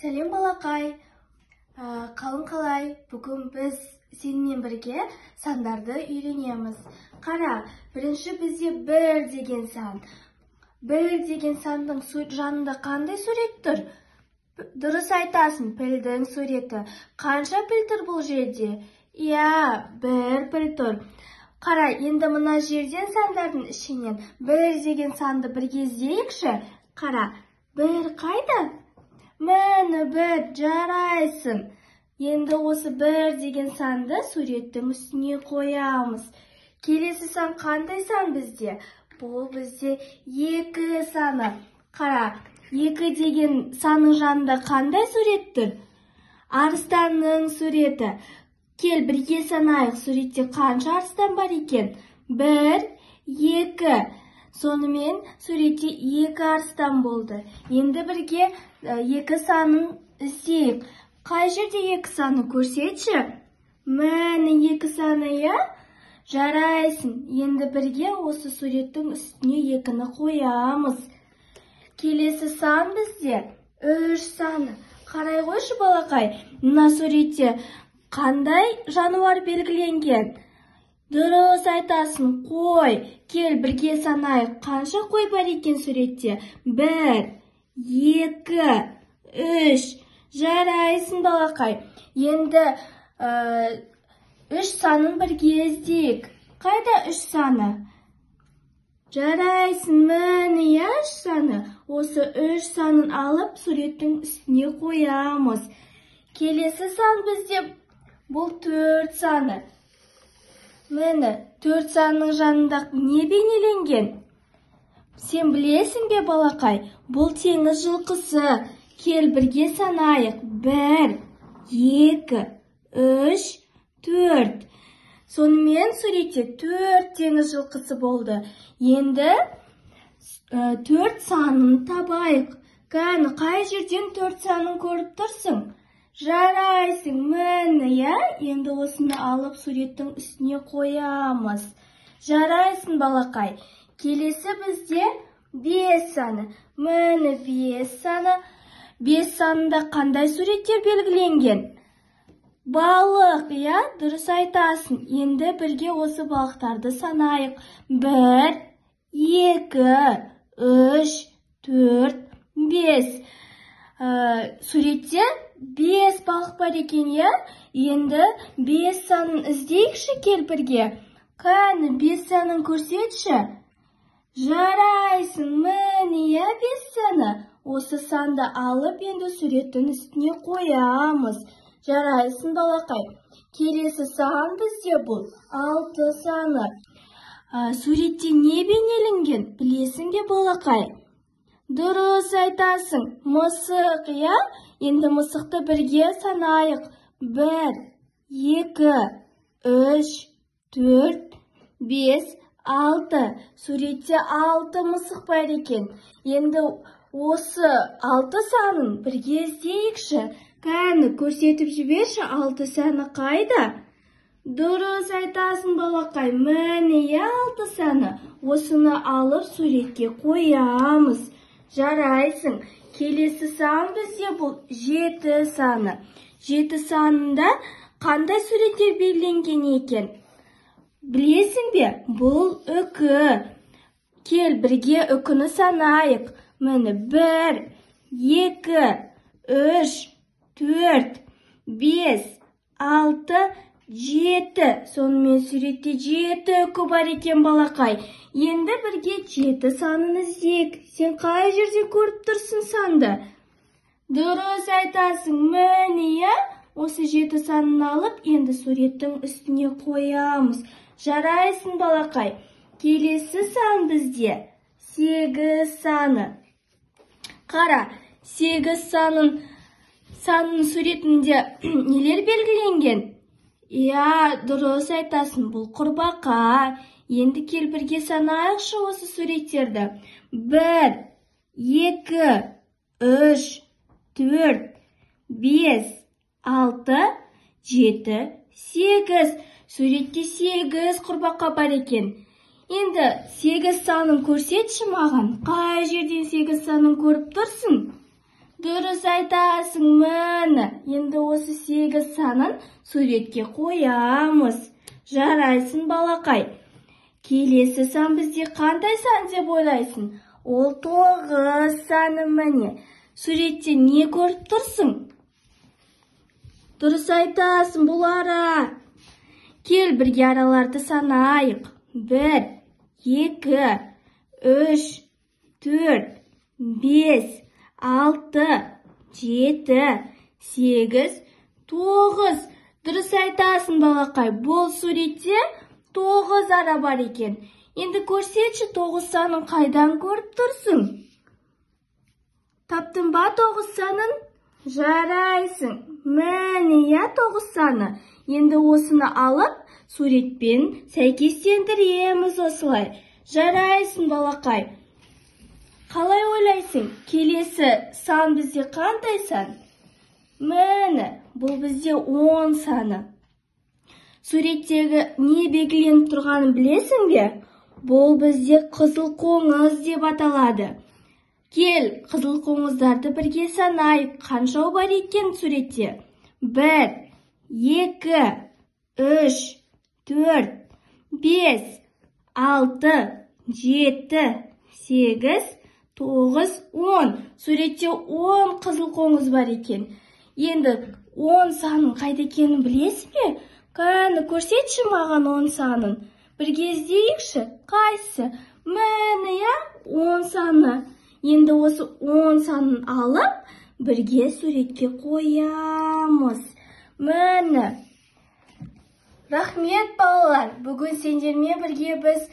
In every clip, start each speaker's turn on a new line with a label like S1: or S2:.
S1: Сәлем, балақай! Қалың қалай? Бүгін біз сенімен бірге сандарды үйренеміз. Қара, бірінші бізде бір деген сан. Бір деген сандың жанында қандай сурет тұр? Дұрыс айтасың, пілдің суреті. Қанша піл тұр бұл жерде? Иә, бір піл тұр. Қара, енді мына жерден сандардың ішінен бір деген санды бірге іздейікші. Қара, бір қайда? Міне, бір, жарайсың. Енді осы бір деген санды суреттің үстіне қоямыз. Келесі сан қандай сан бізде? Бұл бізде екі саны. Қара, екі деген санның жанында қандай сурет тұр? Арыстанның суреті. Кел, бірге санайық. Суретте қанша арыстан бар екен? Бір, екі. Сонымен суретте екі арыстан болды. Енді бірге екі санын іздейік. Қай жерде екі саны, көрсетші? Міне, екі саны, иә? Жарайсың. Енді бірге осы суреттің үстіне екіні қоямыз. Келесі сан бізде үш саны. Қарай қойшы, балақай, мына суретте қандай жануар белгіленген? Дұрыс айтасың, қой. Кел, бірге санайық. Қанша қой бар екен суретте? Бір, екі, үш. Жарайсың, балақай. Енді үш санын бірге іздейік. Қайда үш саны? Жарайсың, міне, иә, үш саны. Осы үш санын алып, суреттің үстіне қоямыз. Келесі сан бізде бұл төрт саны. Міне, төрт санның жанында не бейнеленген? Сен білесің бе, балақай? Бұл теңіз жылқысы. Кел, бірге санайық. Бір, екі, үш, төрт. Сонымен суретте төрт теңіз жылқысы болды. Енді төрт санын табайық. Кәні, қай жерден төрт санын көріп тұрсың? Жарайсың, міне, иә? Енді осыны алып, суреттің үстіне қоямыз. Жарайсың, балақай. Келесі бізде бес саны. Міне, бес саны. Бес санында қандай суреттер белгіленген? Балық, иә, дұрыс айтасың. Енді бірге осы балықтарды санайық. Бір, екі, үш, төрт, бес. Суретте бес балық бар екен, иә? Енді бес санын іздейікші, кел бірге. Кәні, бес санын көрсетші. Жарайсың, міне, иә, бес саны. Осы санды алып, енді суреттің үстіне қоямыз. Жарайсың, балақай. Келесі сан бізде бұл алты саны. Суретте не бейнеленген, білесің бе, балақай? Дұрыс айтасың, мысық, иә? Енді мысықты бірге санайық. Бір, екі, үш, төрт, бес, алты. Суретте алты мысық бар екен. Енді осы алты санын бірге іздейікші. Кәні, көрсетіп жіберші, алты саны қайда? Дұрыс айтасың, балақай. Міне, иә, алты саны. Осыны алып, суретке қоямыз. Жарайсың. Келесі сан бізде бұл жеті саны. Жеті санында қандай суреттер белгіленген екен? Білесің бе? Бұл үкі. Кел, бірге үкіні санайық. Міне, бір, екі, үш, төрт, бес, алты, жеті. Сонымен суретте жеті үкі бар екен, балақай. Енді бірге жеті санын іздейік. Сен қай жерде көріп тұрсың санды? Дұрыс айтасың, міне, иә? Осы жеті санын алып, енді суреттің үстіне қоямыз. Жарайсың, балақай. Келесі сан бізде сегіз саны. Қара, сегіз санның суретінде нелер белгіленген? Иә, дұрыс айтасың, бұл құрбақа. Енді кел, бірге санайықшы осы суреттерді. Бір, екі, үш, төрт, бес, алты, жеті, сегіз. Суретте сегіз құрбақа бар екен. Енді сегіз санын көрсетші маған. Қай жерден сегіз санын көріп тұрсың? Дұрыс айтасың, міне. Енді осы 8 санын суретке қоямыз. Жарайсың, балақай. Келесі сан бізде қандай сан деп ойлайсың? Ол 9 саны, міне. Суретте не көріп тұрсың? Дұрыс айтасың, бұл ара. Кел, бірге араларды санайық. 1, 2, 3, 4, 5, 6, 7, 8, 9. Дұрыс айтасың, балақай. Бұл суретте 9 ара бар екен. Енді көрсетші, 9 санын қайдан көріп тұрсың? Таптың ба 9 санын? Жарайсың. Міне, я 9 саны. Енді осыны алып, суретпен сәйкестендіреміз осылай. Жарайсың, балақай. Қалай ойлайсың, келесі сан бізде қандай сан? Міне, бұл бізде 10 саны. Суреттегі не белгіленіп тұрғанын білесің бе? Бұл бізде қызыл қоңыз деп аталады. Кел, қызыл қоңыздарды бірге санайық. Қаншау бар екен суретте? 1, 2, 3, 4, 5, 6, 7, 8, 9, 10. Суретте 10 қызыл қоңыз бар екен. Енді 10 санын қайда екенін білесің бе? Кәні, көрсетші маған 10 санын. Бірге іздейікші. Қайсы? Міне, я 10 саны. Енді осы 10 санын алып, бірге суретке қоямыз. Міне. Рахмет, балалар. Бүгін сендермен бірге біз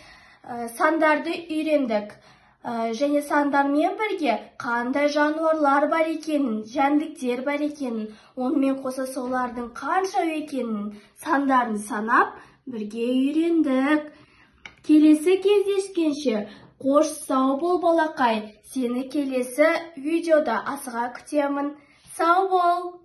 S1: сандарды үйрендік. Және сандармен бірге қандай жануарлар бар екенін, жәндіктер бар екенін, онымен қоса солардың қанша екенін, сандарын санап бірге үйрендік. Келесі кездескенше қош сау бол, балақай. Сені келесі видеода асыға күтемін. Сау бол.